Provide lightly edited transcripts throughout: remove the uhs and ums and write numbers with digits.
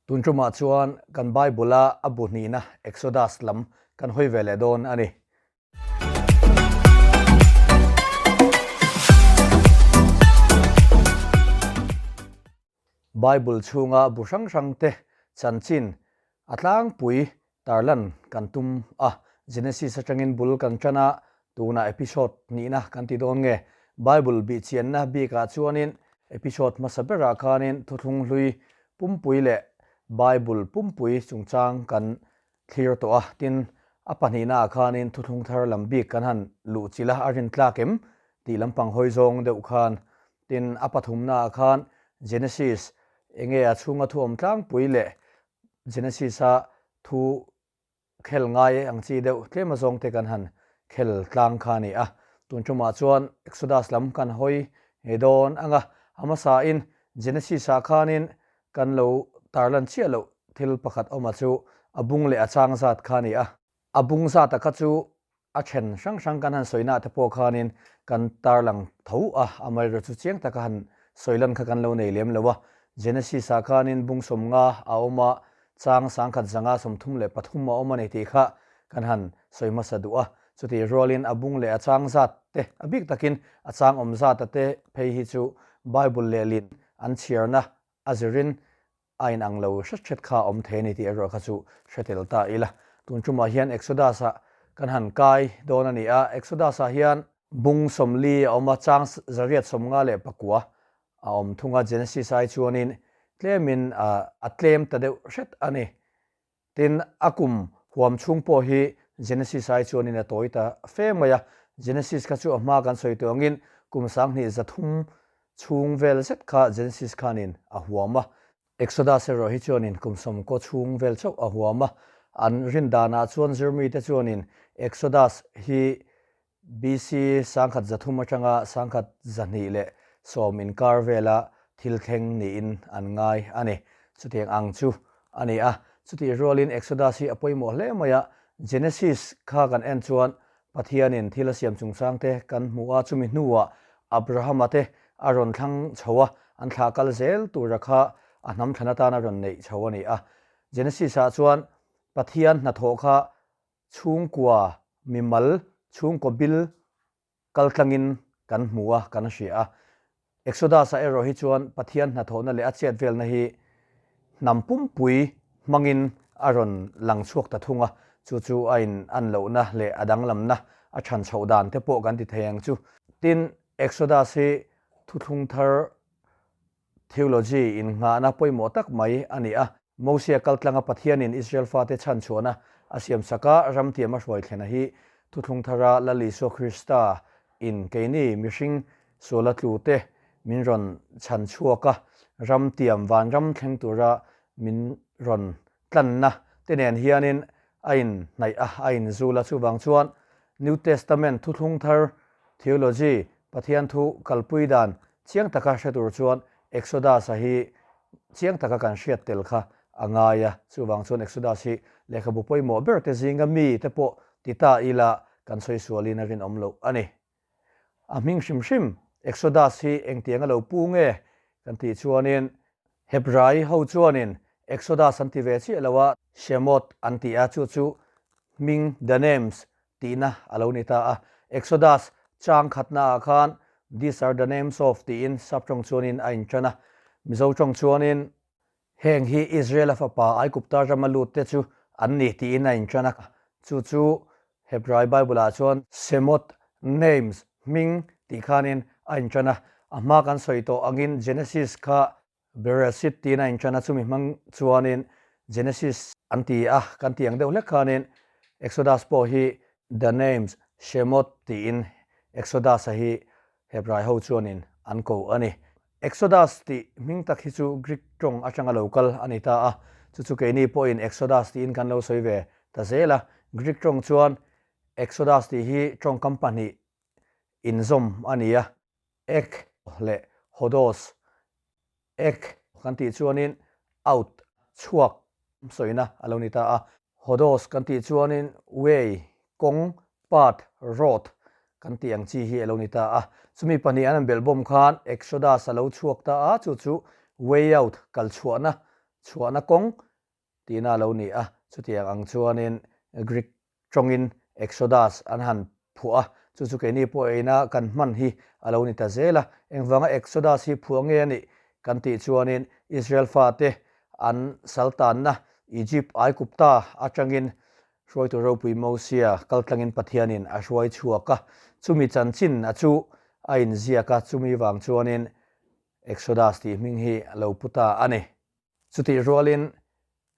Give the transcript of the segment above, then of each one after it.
Tun tumah chuan kan Bible-a a bu hnihna Exodus lam kan hawi ve leh dawn a ni. Bible chhunga bu hrang hrangte chanchin a tlangpui tarlan kan tum a, Genesis atangin bul kan tan a, tunah episode hnihna kan ti dawn nge? Bible bihchianna bikah chuanin episode hmasa berah khanin thuthlung hlui pumpui leh Bible pumpui chungchang kan thlir tawh a, tin a pahnihnaah khanin thuthlung thar lam bik kan han luh chilh a, a rintlak em tih lampang hawi zawng deuh khan tin a pathumnaah khan Genesis enge a chhunga thu awm tlangpui leh Genesis-a thu khel ngai ang chi deuh tlem azawng te kan han khel tlang kha a ni a. Tun tumah chuan Exodus lam kan hawi ngei dawn ang a, a hmasain Genesis-ah khanin kan lo tarlan chiah loh thil pakhat awma chu a bung leh a chang zat kha a ni a. A bung zata kha chu A then hrang hrang kan han sawina te pawh khanin kan tarlang tho a, amaherawh chu chiang taka han sawi lan kha kan lo nei lem lo a. Genesis ah khanin bung 50 a awm a, chang 10 133 a awm a ni tih kha kan han sawi hmasa duh a. Chutih rualin a bung leh a chang zat te, a bik takin a chang awm zata te phei hi chu Bible lehlin an chhiarna a zirin A inang lo hret hret kha a awm thei a ni tih erawh kha chu hre tel ta ila. Tun tumah hian Exodus-ah kan han kai dawn a ni a, Exodus-ah hian bung 40 a awm a, chang 854 a awm thung a, Genesis ai chuanin tlemin a tlem ta deuh hret a ni. Tin, a kum huam chhung pawh hi Genesis ai chuanin a tawi ta fe mai a, Genesis kha chu a hma kan sawi tawh angin kum 2300 chhung vel zet kha Genesis khanin a huam a, Exodus erawh hi chuanin kum 90 chhung vel chauh a huam a, an rin danah chuan zirmite chuanin Exodus hi BC 1300 atanga 1210 inkar vela thil thleng niin an ngai a ni. Chutiang ang chu a ni a. Chutih rualin Exodus hi a pawimawh hle mai a. Genesis kha kan en chuan Pathianin thil a siam chungchang te kan hmu a, chumi hnuah Abrahama te a rawn thlang chho a, an thlah kal zel tura kha a hnam thlan atan a rawn neih chho a ni a. Genesis-ah chuan Pathian hnathawh kha Chhungkua mimal chhungkaw bil kaltlangin kan hmu a, kan hria a. Exodus-ah erawh hi chuan Pathian hnathawhna leh a chet velna hi hnam pumpui hmangin a rawn lang chhuak ta thung a, chu chu a in an lohna leh a danglamna a chhan chhoh dan te pawh kan ti thei ang chu. Tin, Exodus hi thuthlung thar Theology innghahna pawimawh tak mai a ni a. Mosia kaltlanga Pathianin Israel fate chhanchhuahna a siamsak a, ramtiam a hruai thlena hi thuthlung thara Lal Isua Krista in keini mihring suala tlu te min rawn chhanchhuak a, ramtiam vanram thleng tura min rawn tlanna te nen hianin a inhnaih a, a inzul a. Chuvang chuan New Testament thuthlung thar theology, Pathian thu kalpui dan chiang taka hre tur chuan Exodus-a hi chiang taka kan hriat tel kha a ngai a. Chuvang chuan Exodus hi lehkhabu pawimawh ber te zinga mi te pawh ti ta ila kan sawi sualin a rinawm loh a ni. A hming hrim hrim Exodus hi engtiang a lo pu nge kan tih chuanin Hebrai ho chuanin Exodus an ti ve chiah lo a, Shemot an ti a, chu chu hming, the names, tihna a lo ni ta a. Exodus chang khatnaah khan These are the names of tiin sap tawng chuanin a intan a, Mizo tawng chuanin Heng hi Israela fapa Aigupta rama lut te chu an ni tiin a intan a, chu chu Hebrai Bible-ah chuan Shemot, names, hming, tih khanin a intan a. A hma kan sawi tawh angin Genesis kha Bereshit tiin a intan a, chumi hmang chuanin Genesis an ti a, kan tih ang deuh hlek khanin Exodus pawh hi The Names, Shemot tiin Exodus-a hi Hebrai ho chuanin an ko a ni. Exodus tih hming tak hi chu Greek tawng atanga lo kal a ni ta a, chu chu keini pawhin Exodus tiin kan lo sawi ve ta zel a. Greek tawng chuan Exodus tih hi tawngkam pahnih inzawm a ni a, ek leh hodos, Ek kan tih chuanin out, chhuak, sawina a lo ni ta a. Hodos kan tih chuanin way, kawng, path, road kan tih ang chi hi a lo ni ta a. Chumi pahnih an han belh bawm khan Exodus a lo chhuak ta a, chu chu way out, kal chhuahna chhuahna kawng tihna a lo ni a, chutiang ang chuanin Greek tawngin Exodus an han phuah a, chu chu keini pawh eina kan hman hi a lo ni ta zel a. Engvanga Exodus hi phuah nge a nih kan tih chuanin Israel fate an saltanna Egypt, Aigupta, atangin hruaitu ropui Mosia kaltlangin Pathianin a hruai chhuak a, chumi chanchin a chu a inziak a, chumi vang chuanin Exodus tih hming hi a lo pu ta a ni. Chutih rualin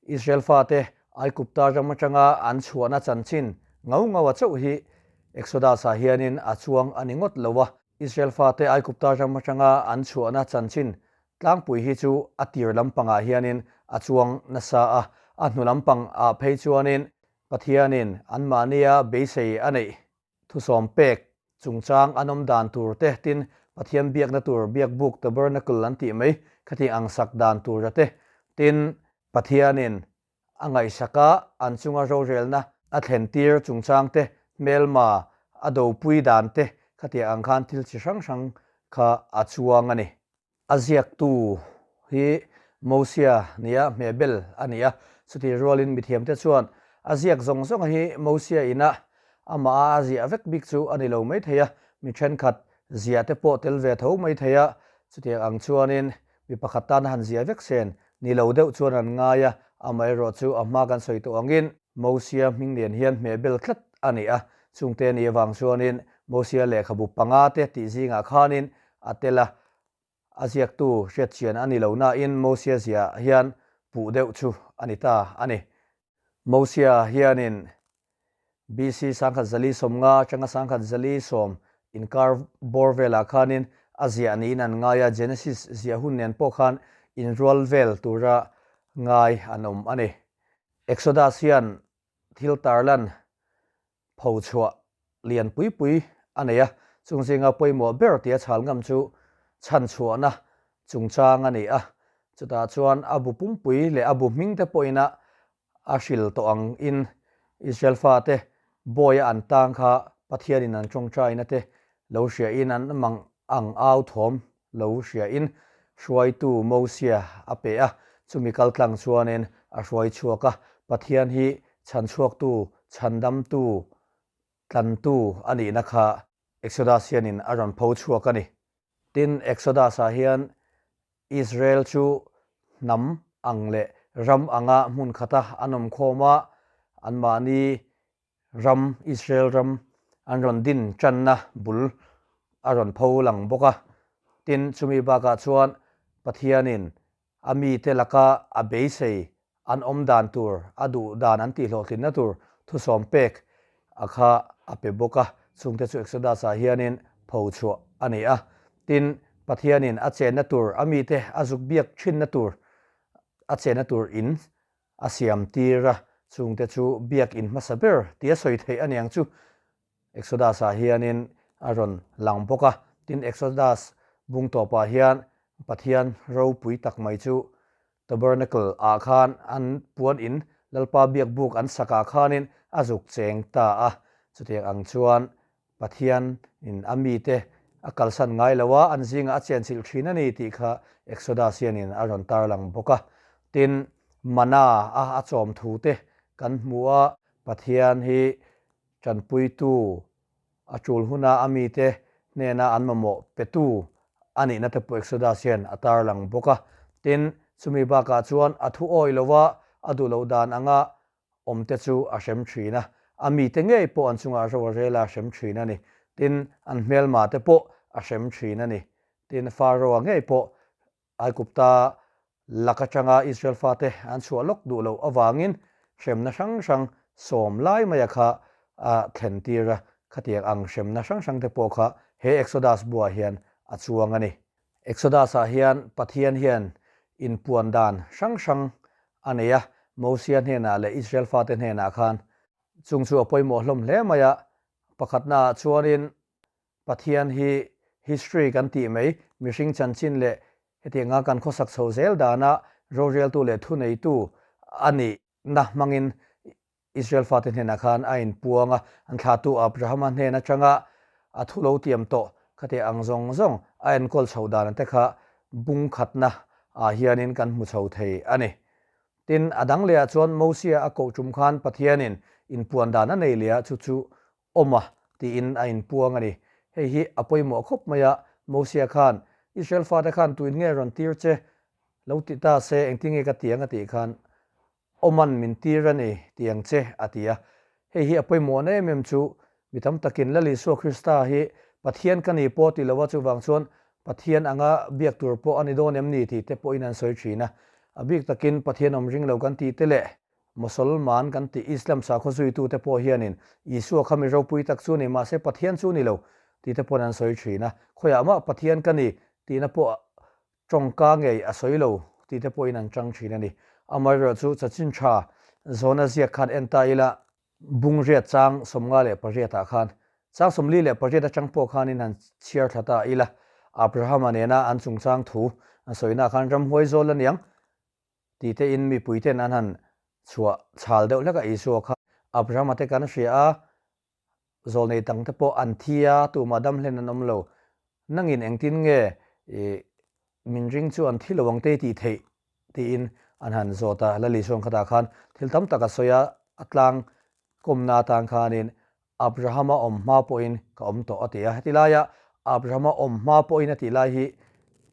Israel fate Aigupta ram atanga an chhuahna chanchin ngau ngau a chauh hi Exodus-ah hianin a chuang a ni ngawt lo a. Israel fate Aigupta ram atanga an chhuahna chanchin tlangpui hi chu a tir lampangah hianin a chuang nasa a, a hnu lampangah phei chuanin Pathianin anmahnia beisei a neih Thusawm pek chungchang an awm dan tur te, tin, Pathian biakna tur biakbuk tabernacle an tih mai khati ang sak dan tura te, tin, Pathianin a ngaihsaka an chunga rorelna a thlen tir chungchang te, hmelma a dopui dan te khatiang ang khan thil chi hrang hrang kha a chuang a ni. A ziaktu hi Mosia nia hmehbel a ni a, chutih rualin mithiamte chuan a ziak zawng zawng hi Mosia ina amah a ziah vek bik chu a ni lo maithei a, mi thenkhat ziah te pawh tel ve tho maithei a, chutiang ang chuanin mi pakhat tana han ziah vek sen ni lo deuh chuan an ngai a, amaherawh chu a hma kan sawi tawh angin Mosia hming lian hian hmehbel tlat a ni a, chungte ni avang chuanin Mosia lehkhabu panga te tih zingah khanin a tel a, a ziaktu hriatchian a ni lo nain Mosia ziah hian puh deuh chu a ni ta a ni. Mosia hianin BC 1050 atanga 1040 inkar bawr velah khanin a ziah niin an ngai a, Genesis ziah hun nen pawh khan inrual vel tura ngai an awm a ni. Exodus hian thil tarlan phochhuah lian pui pui a nei a, chung zinga pawimawh ber tia chhal ngam chu chhanchhuahna chungchang a ni a, chutah chuan a bu pumpui leh a bu hming te pawhin a a hril tawh ang in Israel fate bawi a an tang kha Pathianin an tawngtaina te lo hria in an mang ang au thawm lo hria in hruaitu Mosia a pe a, chumi kaltlang chuanin a hruai chhuak a, Pathian hi chhanchhuaktu, chhandamtu, tlantu a nihna kha Exodus hianin a rawn pho chhuak a ni. Tin, Exodus-ah hian Israel chu hnam ang leh ram anga hmun khata an awm khawm a, anmahni ram, Israel ram an rawn din tanna bul a rawn pho lang bawk a. Tin, chumi bakah chuan Pathianin a mite laka a beisei an awm dan tur, a duh dan an tihhlawhtlinna tur thusawm pek a kha a pe bawk a. Chungte chu Exodus-ah hianin pho chhuah a ni a. Tin, Pathianin a chenna tur, a mite a zuk biak thinna tur, a chenna tur in a siam tir a, chungte chu biak in hmasa ber tia sawi theih a niang chu Exodus-ah hianin a rawn lang bawk a. Tin, Exodus bung tawpah hian Pathian ropui tak mai chu Tabernacle-ah khan an puan in Lalpa biak buk an sakah khanin a zuk cheng ta a. Chutiang ang chuan Pathian in a mite a kalsan ngai lo a, an zingah a chenchilh thin a ni tih kha Exodus hianin a rawn tarlang bawk a. Tin, Mana a a chawm thu te kan hmu a, Pathian hi tanpuitu a tul huna a mite hnena an mamawh petu a nihna te pawh Exodus hian a tarlang bawk a. Tin, chumi bakah chuan a thu awih lo a, a duh loh dan anga awmte chu a hrem thin a, a mite ngei pawh an chungah ro a rel a hrem thin a ni. Tin, an hmelma te pawh a hrem thin a ni. Tin, Pharaoh-a ngei pawh Aigupta lak atanga Israel fate an chhuah lawk duh loh avangin hremna hrang hrang sawm lai maia kha a thlen tir a, khatiang ang hremna hrang hrang te pawh kha he Exodus buah hian a chuang a ni. Exodus-ah hian Pathian hian inpuan dan hrang hrang a nei a, Mosia hnenah leh Israel fate hnenah khan chung chu a pawimawh hlawm hle mai a. Pakhatnaah chuanin Pathian hi history kan tih mai, mihring chanchin leh hetianga kan khawsak chho zel dana roreltu leh thuneitu a nihna hmangin Israel fate hnenah khan a inpuang a, an thlahtu Abrahama hnen atanga a thu lo tiam tawh khati ang zawng zawng a enkawl chhoh dan te kha bung khatna ah hianin kan hmu chho thei a ni. Tin, a dang lehah chuan Mosia a koh tum khan Pathianin inpuan dan a nei leh a, chu chu awm a tiin a inpuang a ni. Hei hi a pawimawh khawp mai a, Mosia khan, Israel fate khan tuin nge rawn tir che? Lo ti ta se, engtin nge ka tiang a tih khan, Awman min tir a ni ti ang che, a ti a. Hei hi a pawimawhna em em chu mi tam takin Lal Isua Krista hi Pathian ka ni pawh ti lo a, chuvang chuan Pathian anga biak tur pawh a ni dawn em ni tih te pawhin an sawi thin a. A bik takin Pathian awm ring lo kan tih te leh Mosolman kan tih Islam sakhaw zuitute pawh hianin Isua kha mi ropui tak chu ni mahse Pathian chu ni lo tih te pawhin an sawi thin a. Khawiah mah Pathian ka ni tihna pawh Tawngka ngei a sawi lo tih te pawhin an chang thin a ni. Amaherawhchu chachin tha zawna ziak khan en ta ila, Bungriat chang 58 ah khan, chang 48 atang pawh khanin han chhiar thla ta ila, Abrahama nena an chungchang thu an sawina khan ramhuai zawl aniang tih te in mipui ten an han chhuah chhal deuh hlek a, Isua kha Abrahama te kan hria a, Zawlnei dang te pawh an thi a, tumah dam hlen an awm lo. Nangin engtin nge i min ring chu an thi lo ang te i tih theih? tiin an han zawt a. Lali chuan khatah khan thil tam tak a sawi a, a tlang kawmna atan khanin Abrahama awm hma pawhin ka awm tawh a ti a. Heti laia Abrahama awm hma pawhin a tih lai hi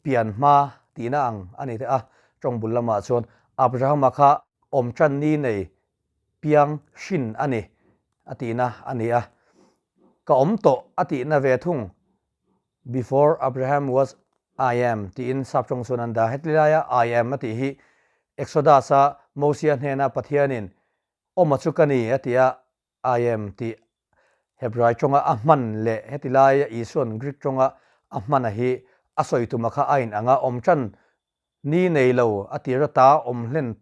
pian hma tihna ang a ni teh a. Tawng bul lamah chuan Abrahama kha awm tan ni nei piang hrin a ni a tihna a ni a, ka awm tawh a tihna ve thung, Before Abraham was I am tiin sap tawng chuan an dah. Heti laia I am a tih hi Exodus-a Mosia hnena Pathianin awma chu ka ni a ti a, I am tih Hebrai tawnga a hman leh heti laia Isua'n Greek tawnga a hmana hi a sawi tuma kha a inang a, awm tan Ni nei lo a tir ata awm hlen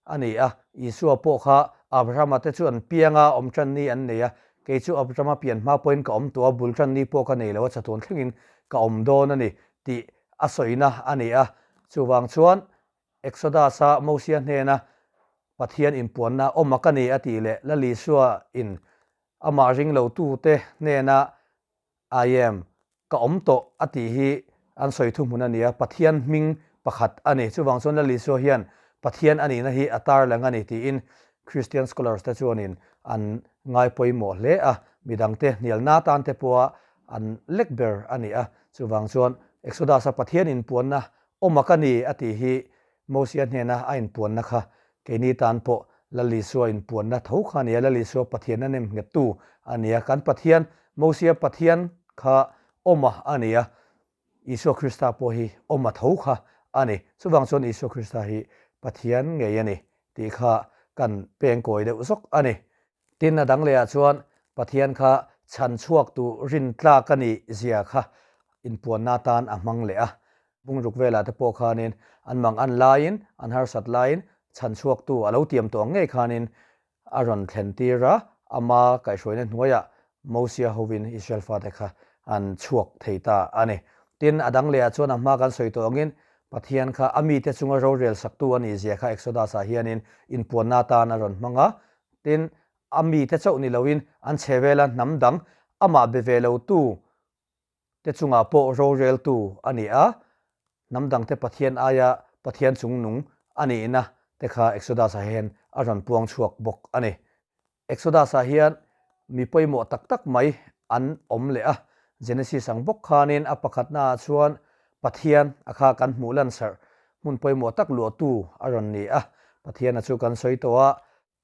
a ni a, Isua pawh kha Abrahama te chu an piang a, awm tan ni an nei a, kei chu Abrahama pian hma pawhin ka awm tawh a, bul tan ni pawh ka nei lo a, chatuan thlengin ka awm dawn a ni tih a sawina a ni a. Chuvang chuan Exodus-a Mosia hnena Pathian inpuanna awm a ka ni a tih leh Lal Isua in amah ring lo tute hnena I am, ka awm tawh a tih hi an sawi thuhmun a ni a, Pathian hming pakhat a ni. Chuvang chuan Lal Isua hian Pathian a nihna hi a tarlang a ni tiin Christian scholars te chuanin an ngai pawimawh hle a, midangte hnialna atan te pawha an lek ber a ni a. Chuvang chuan Exodus-a Pathian inpuanna awma ka ni a tih hi Mosia hnena a inpuanna kha keini tan pawh Lal Isua inpuanna tho kha a ni a, Lal Isua Pathianna nem nghettu a ni a, kan Pathian, Mosia Pathian kha awma a ni a, Isua Krista pawh hi awma tho kha a ni. Chuvang chuan Isua Krista hi Pathian ngei a ni tih kha kan pengkawi deuh zawk a ni. Tin, a dang lehah chuan Pathian kha chhan chhuaktu rintlak a nih zia kha inpuanna atan a hmang leh a. Bungruk velah te pawh khanin an mang an laiin, an harsat laiin chhan chhuaktu a lo tiam tawh ang ngei khanin a rawn thlen tir a, ama kaihhruaina hnuaiah Mosia hovin Israel fate kha an chhuak thei ta a ni. Tin, a dang lehah chuan a hma kan sawi tawh angin Pathian kha a mite chunga rorel saktu a nih zia kha Exodus-ah hianin inpuanna atan a rawn hmang a, Tin, a mite chauh ni loin an chhe vela hnam dang amah be ve lotu te chungah pawh roreltu a ni a, hnam dangte Pathian aia Pathian chungnung a nihna te kha Exodus-ah hian a rawn puang chhuak bawk a ni. Exodus-ah hian mi pawimawh tak tak mai an awm leh a, Genesis ang bawk khanin a pakhatnaah chuan Pathian a kha kan hmuh lansarh hmun pawimawh tak luahtu a rawn ni a, Pathiana chu kan sawi tawh a,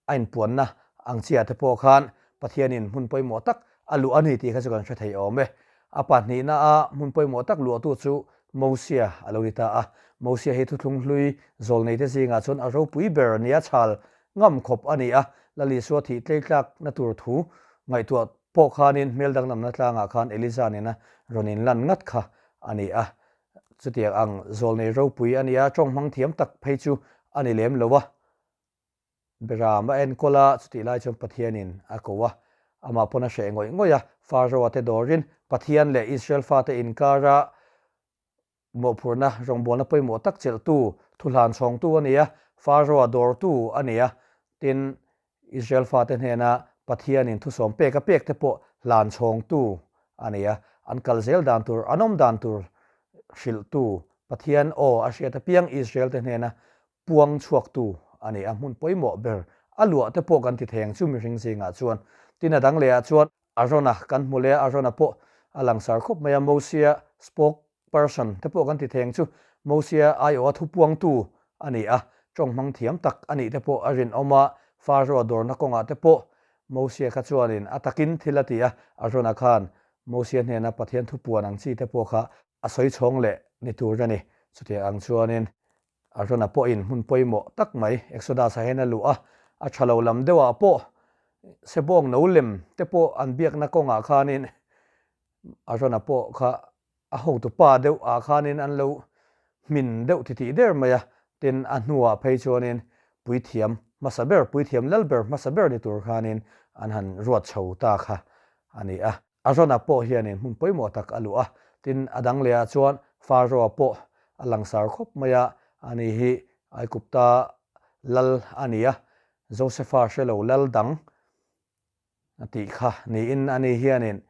A inpuanna ang chiah te pawh khan Pathianin hmun pawimawh tak a luah a ni tih kha chu kan hre thei awm e. A pahnihna a hmun pawimawh tak luahtu chu Mosia a lo ni ta a. Mosia hi thuthlung hlui zawlneite zingah chuan a ropui ber nia chhal ngam khawp a ni a. Lal Isua thih tleitlakna tur thu ngaihtuah pawh khanin hmel danglamna tlangah khan Eliza nena rawn inlan ngat kha a ni a. Chutiang ang zawlnei ropui a ni a, tawnghmang thiam tak phei chu a ni lem lo a. Beram a enkawl a, chutih lai chuan Pathianin a ko a. Amah pawn a hreh ngawih ngawih a, Pharaoh-a te dawrin Pathian leh Israel fate inkara mawhphurhna rawngbawlna pawimawh tak chelhtu, thuhlan chhawngtu a ni a, Pharaoh-a dawrtu a ni a. Tin, Israel fate hnena Pathianin thusawm pek a pek te pawh hlan chhawngtu a ni a. An kal zel dan tur, an awm dan tur hrilhtu, Pathian aw a hriat apiang Israel te hnena puang chhuaktu a ni a, hmun pawimawh ber a luah te pawh kan ti thei ang chu mihring zingah chuan. Tin a dang lehah chuan Arona kan hmu leh a, Arona pawh a langsar khawp mai a, Mosia spoke person te pawh kan ti thei ang chu, Mosia aiawha thupuangtu a ni a, tawng hmang thiam tak a nih te pawh a rinawm a, Pharaoh dawrna kawngah te pawh Mosia kha chuanin a takin thil a ti a, Arona khan Mosia hnena Pathian thupuan ang chi te pawh kha a sawi chhawng leh ni tur a ni. Chutiang ang chuanin Arona pawhin hmun pawimawh tak mai Exodus-ah hian a luh a, a tha lo lam deuhah pawh Sebawng no lem te pawh an biakna kawngah khanin Arona pawh kha a hotu pa deuh ah khanin an lo hmin deuh titih der mai a, tin a hnuah phei chuanin puithiam hmasa ber, puithiam lal ber hmasa ber ni tur khanin an han ruat chho ta kha a ni a. Arona pawh hianin hmun pawimawh tak a luh a, tin a dang lehah chuan Pharaoh pawh a langsar khawp mai a, ani hi Aigupta lal a ni a, Josefa hre lo lal dang a tih kha niin ani hianin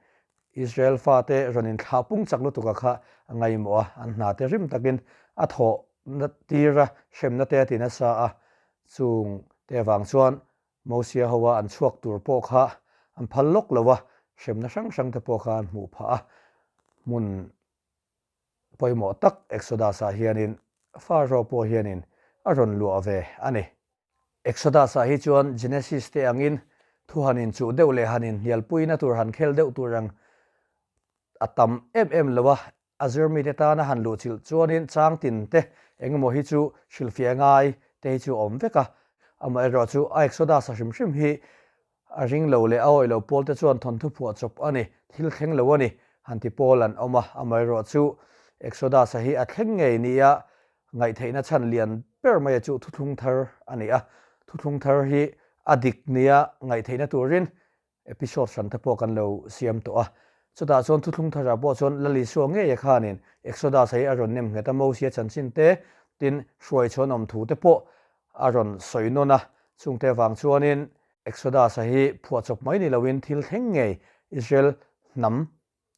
Israel fate rawn inthlah pung chak lutuka kha a ngaihmawh a, an hna te rim takin a thawh na tir a, hremna te a ti nasa a, chung te avang chuan Mosia hoa an chhuak tur pawh kha an phal lawk lo a, hremna hrang hrang te pawh kha an hmuh phah a, hmun pawimawh tak Exodus-ah hianin Pharaoh pawh hianin a rawn luah ve a ni. Exodus-ah hi chuan Genesis te angin thu han inchuh deuh leh han inhnialpuina tur han khel deuh tur ang a tam em em lo a, A zirmite tana han luhchilh chuanin chang tin te engemaw hi chu hrilhfiah ngai te hi chu a awm vek a. Amaherawhchu a Exodus-a hrim hrim hi a ring lo leh a awih lo pawl te chuan thawnthu phuah chawp a ni, thil thleng lo a ni, han ti pawl an awm a. Amaherawhchu Exodus-a hi a thleng ngei nia ngaihtheihna chhan lian ber maia chu thuthlung thar a ni a. Thuthlung thar hi a dik nia ngaihtheihna turin Episode hran te pawh kan lo siam tawh a. Chutah chuan thuthlung tharah pawh chuan Lal Isua ngeia khanin Exodus hi a rawn nem nghet a, Mosia chanchin te, tin hruai chhuan awm thu te pawh a rawn sawi nawn a. Chungte avang chuanin Exodus-a hi phuahchawp mai ni loin thil thleng ngei Israel hnam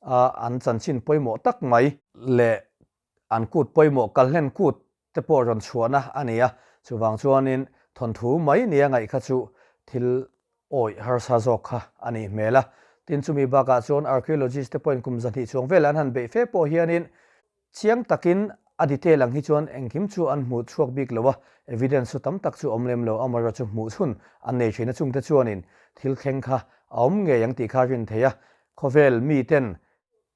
a an chanchin pawimawh tak mai leh an kut pawimawh kalhlen kut te pawh rawn chhuahna a ni a, chuvang chuanin thawnthu mai nia ngaih kha chu thil awih harsa zawk kha a nih hmel a. Tin, chumi bakah chuan archaeologist te pawhin kum 200 chuang vel an han beih fe pawh hianin chiang takin a detail ang hi chuan engkim chu an hmuh chhuak bik lo a, evidence chu tam tak chu awm lem lo, amaherawh chu hmuh chhun an nei thin a, chungte chuanin thil thleng kha a awm ngei ang tih kha rin thei a, khawvel miten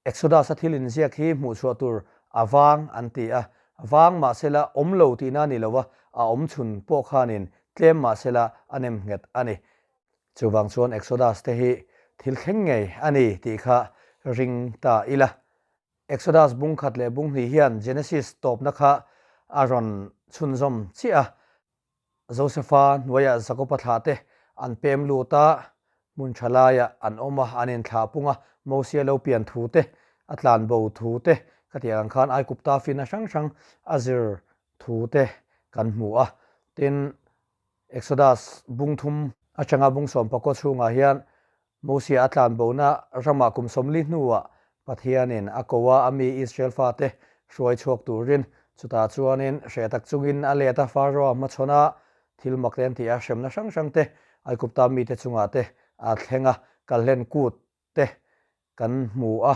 Exodus-a thil inziak hi hmuhchhuah tur a vang an ti a, vang mahsela awm lo tihna a ni lo a, a awm chhun pawh khanin tlem mahsela a nem nghet a ni. Chuvang chuan Exodus te hi thil thleng ngei a ni tih kha ring ta ila. Exodus bung khat leh bung hnih hian Genesis tawpna kha a rawn chhunzawm chiah a, Josefa hnuaiah Jakoba thlah te an pem lut a, hmun tha laiah an awm a, an inthlah pung a, Mosia lo pian thu te, a tlan bo thu te, khatiang ang khan Aigupta fina hrang hrang a zir thu te kan hmu a. Tin, Exodus bung thum atanga bung sawmpakaw chhungah hian Mosia a tlanbona ramah kum 40 hnuah Pathianin a ko a, a mi Israel fate hruai chhuak turin. Chutah chuanin hreh tak chungin a let a, Pharaoh-a hmachhawn a, thil mak te an ti a, hremna hrang hrang te Aigupta mite chungah te a thleng a, kalhlen kut te kan hmu a,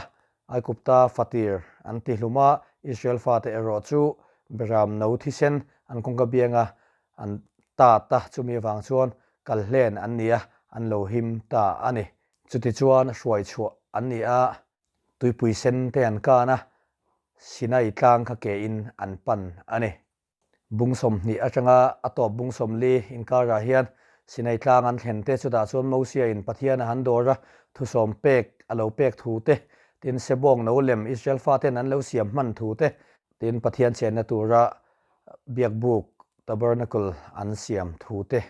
Aigupta fatir an ti hlum a, Israel fate erawh chu Beram no thisen an kawngka bianga an tat a, chumi avang chuan kal hlen an ni a, an lo him ta a ni. Chutichuan hruai chhuah an ni a, tuipui sen te an kan a, Sinai tlang kha kein an pan a ni. Bung 20 atanga a tawp bung 40 inkarah hian Sinai tlang an thlen te, chutah chuan Mosia-in Pathian a han dawr a, thusawm pek a lo pek thu te, tin Sebawng no lem Israel faten an lo siam hman thu te, tin Pathian chenna tura biakbuk, tabernacle, an siam thu te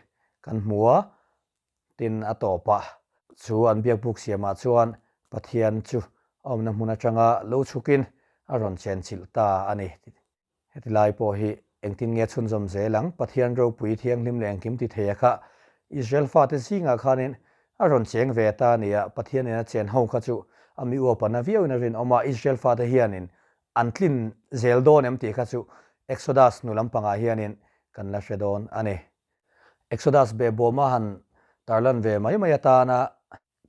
kan hmu a, tin a tawpah chu an biakbuk siamah chuan Pathian chu a awmna hmun atanga lo chhukin a rawn chenchilh ta a ni. Heti lai pawh hi engtin nge chhunzawm zel ang? Pathian ropui thianghlim leh engkim ti thei a kha Israel fate zingah khanin a rawn cheng ve ta a ni a, Pathianin a chen ho kha chu a mi uapana viauin a rinawm a, Israel fate hianin An tlin zel dawn em tih kha chu Exodus hnu lampangah hianin kan la hre dawn a ni. Exodus behbawma han tarlan ve mai mai atana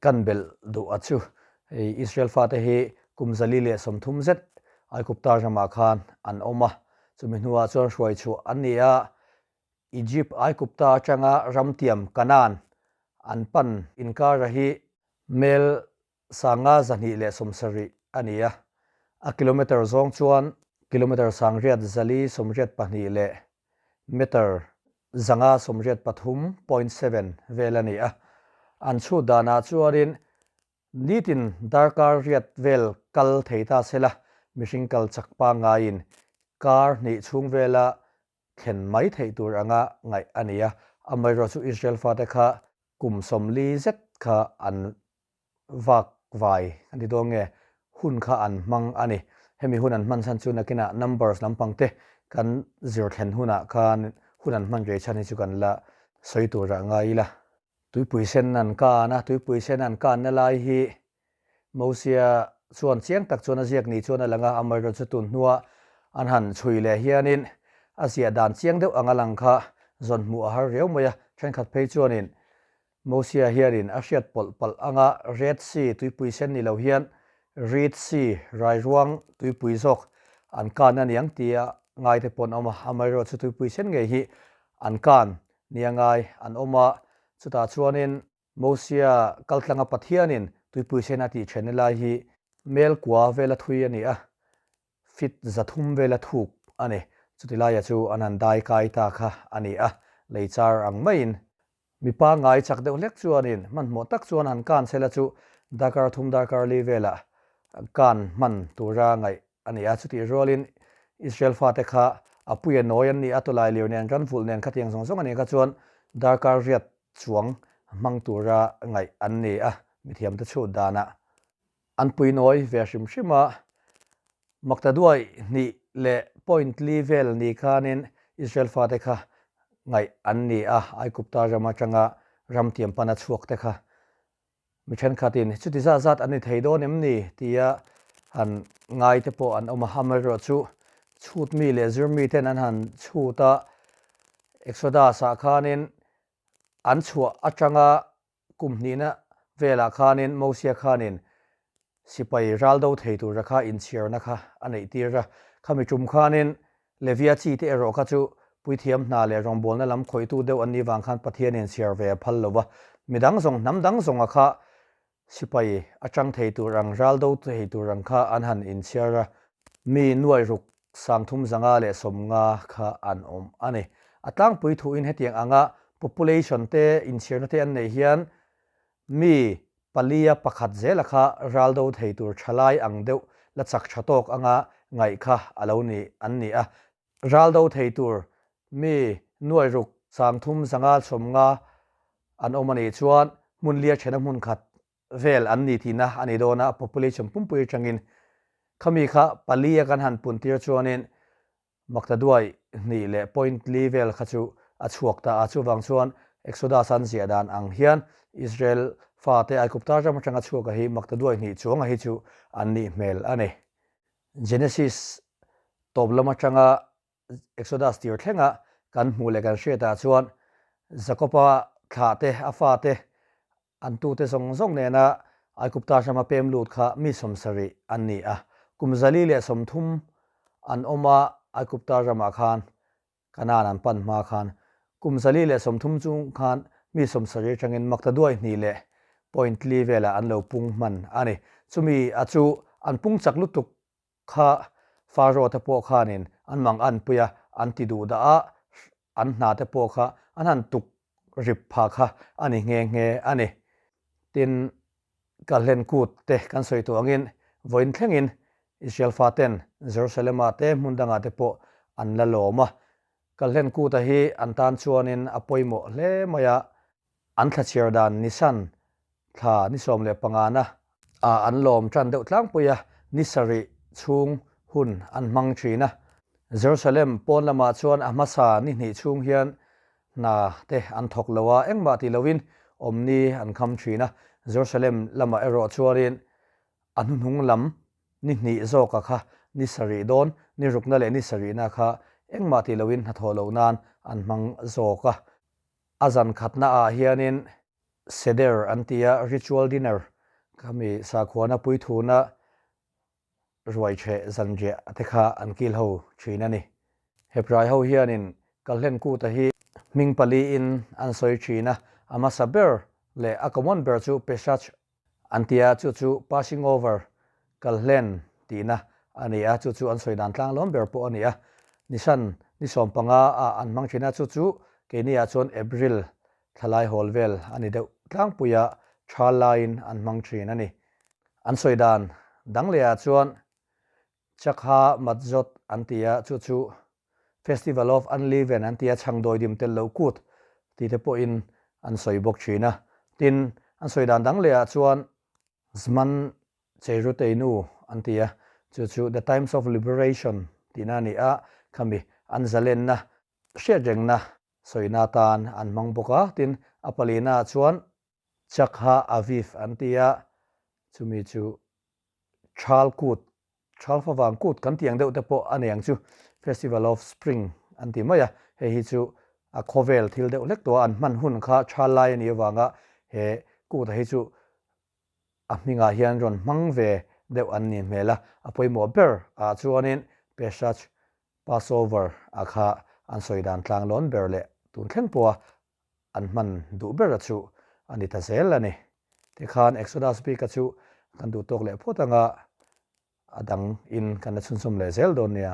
kan belh duh a chu. Hei Israel fate hi kum 130 zet Aigupta ramah khan an awm a, chumi hnuah chuan hruai chhuah an ni a, Egypt Aigupta atanga ramtiam Canaan an pan inkara hi mel 5270 a ni a, a kilometre zawng chuan kilometre 8482 leh metre 583.7 vel a ni a. An chhut danah chuanin nitin darkar riat vel kal thei ta sela, mihring kal chak pangngaiin kar hnih chhung vela thlen mai theih tur anga ngaih a ni a. Amaherawhchu Israel fate kha kum 40 zet kha an vak vai kan ti dawn nge hun kha an hmang a ni. Hemi hun an hman chhan chu nakinah numbers lampang te kan zir thlen hunah khan hun an hman rei chhan hi chu kan la sawi turah ngai ila. Tuipui sen an kan a, tuipui sen an kanna lai hi Mosia chuan chiang tak chuan a ziak ni chuan a lang a, amaherawhchu tun hnua an han chhui leh hianin a ziah dan chiang deuh anga lang kha zawn hmuh a har riau mai a, thenkhat phei chuanin Mosia hianin a hriat pawlh palh anga Red Sea tuipui sen ni lo hian Reed Sea rairuang tuipui zawk an kan a niang tia ngaite pawh an awm a, amaherawhchu tuipui sen ngei hi an kan nia ngai an awm a, chutah chuanin Mosia kaltlanga Pathianin tuipui sen a tih then lai hi mel kua vela thui a ni a, fit 300 vela thuk a ni. Chuti laia chu an han dai kai ta kha a ni a, lei char ang maiin mi pangngai chak deuh hlek chuanin hmanhmawh tak chuan han kan sela chu darkar thum darkar li velah kan hman tura ngaih a ni a. Chutih rualin Israel fate kha a puia nawi an ni a, tawlai lir nen ran vulh nen khatiang zawng zawng a nih kha chuan darkar riat chuang hmang tura ngaih an ni a, mithiamte chhut danah an pui nawi ve hrim hrim a. Maktaduai hnih leh point li vel ni khanin Israel fate kha ngaih an ni a, Aigupta ram atanga ram tiam pana chhuak te kha mi thenkhatin chuti zat zat an ni thei dawn em ni tia han ngai te pawh an awm a, amaherawhchu chhut mi leh zir mi ten an han chhut a, Exodus ah khanin an chhuah atanga kum hnihna velah khanin Mosia khanin sipai ral do thei tura kha inchhiarna kha a neih tir a. Khami tum khanin Levia chi te erawh kha chu puithiam hna leh rawngbawlna lam khawihtu deuh an nih vang khan Pathian inchhiar ve a phal lo va. Midang zawng hnam dang zawnga kha sipai a tang thei tur ang, ral do thei tur ang kha an han inchhiar a. Mi nuai ruk 350 kha an awm a ni. A tlangpui thuin hetiang anga population te inchhirna te an neih hian mi palia pakhat zela kha ral do thei tur thalai ang deuh la chak tha tawk anga ngaih kha a lo ni an ni a. Ral do thei tur mi nuai ruk 350 an awm a nih chuan hmun lia thena hmun khat vel an ni tihna a ni dawn a, population pumpui atangin khami kha pali a kan han pun tir chuanin maktaduai hnih leh point li vel kha chu a chhuak ta a, chuvang chuan Exodus an ziah dan ang hian Israel fate Aigupta ram atanga chhuak a hi maktaduai hnih chuang a hi chu an nih hmel a ni. Genesis tawp lam atanga Exodus tir thlenga kan hmuh leh kan hriatah chuan Jakoba thlah te, a fate, an tute zawng zawng nena Aigupta rama pem lut kha mi 70 an ni a. Kum 130 an awm a, Aigupta ramah khan Kanaan an pan hma khan kum 130 chung khan mi 70 atangin maktaduai hnih leh point li velah an lo pung hman a ni. Chumi a chu an pung chak lutuk kha Pharaoh te pawh khanin an mang an pui a, an ti duh dah a, an hna te pawh kha an han tuk rip pha kha a ni nghe nghe a ni. Tin, Kalhlen kut te kan sawi tawh angin vawiin thlengin Israel faten Jerusalem-ah te hmun dangah te pawh an la lawm a. Kalhlen kuta hi an tan chuanin a pawimawh hle mai a, An thla chhiar dan Nisan thla ni 15 na ah an lawm tan deuh tlangpui a, ni sarih chhung hun an hmang thin a. Jerusalem pawn lamah chuan a hmasa ni hnih chhung hian hna te an thawk lo a, engmah ti loin awmni an kham thin a. Jerusalem lamah erawh chuanin a hnuhnung lam ni hnih zawka kha ni sarih dawn, ni rukna leh ni sarihna kha engmah ti loin hnathawh loh nan an hmang zawk a. A zan khatna ah hianin Seder an ti a, ritual dinner, khami sakhuana puithuna ruaicheh zanriah te kha an kil ho thin a ni. Hebrai ho hianin Kalhlen Kuta hi hming paliin an sawi thin a, a hmasa ber leh a common ber chu Pesach an ti a, chu chu passing over, Kalhlen tihna a ni a, chu chu an sawi dan tlanglawm ber pawh a ni a. Nisan ni 15 ah an hmang thin a, chu chu keini ah chuan April thlalai hawl vel a ni deuh tlangpui a, thal laiin an hmang thin a ni. An sawi dan dang leh ah chuan Chakha Matzot an ti a, chu chu Festival of Unleavened an ti a, chhang dawidim tel loh kut tih te pawhin an sawi bawk thin a. Tin, an sawi dan dang leh ah chuan Zman Cheiruteinu an ti a, chu chu The Times of Liberation tihna a ni a, khami an zalenna hriatrengna sawina atan an hmang bawk a. Tin, a palina ah chuan Chakha Aviv an ti a, chumi chu Thal Kut, Thal Favang Kut kan tih ang deuh te pawh a nei ang chu, Festival of Spring an ti mai a, hei hi chu a khawvel thil deuh hlek tawh a, an hman hun kha thal lai a nih avanga he kut a hi chu a hmingah hian rawn hmang ve deuh an nih hmel a, a pawimawh ber ah chuanin Pesach, Passover, a kha an sawi dan tlanglawn ber leh tun thleng pawha an hman duh ber chu a ni ta zel a ni. Tikhan Exodus bika chu kan duh tawk leh phawt anga a dang in kan la chhunzawm leh zel dawn nia.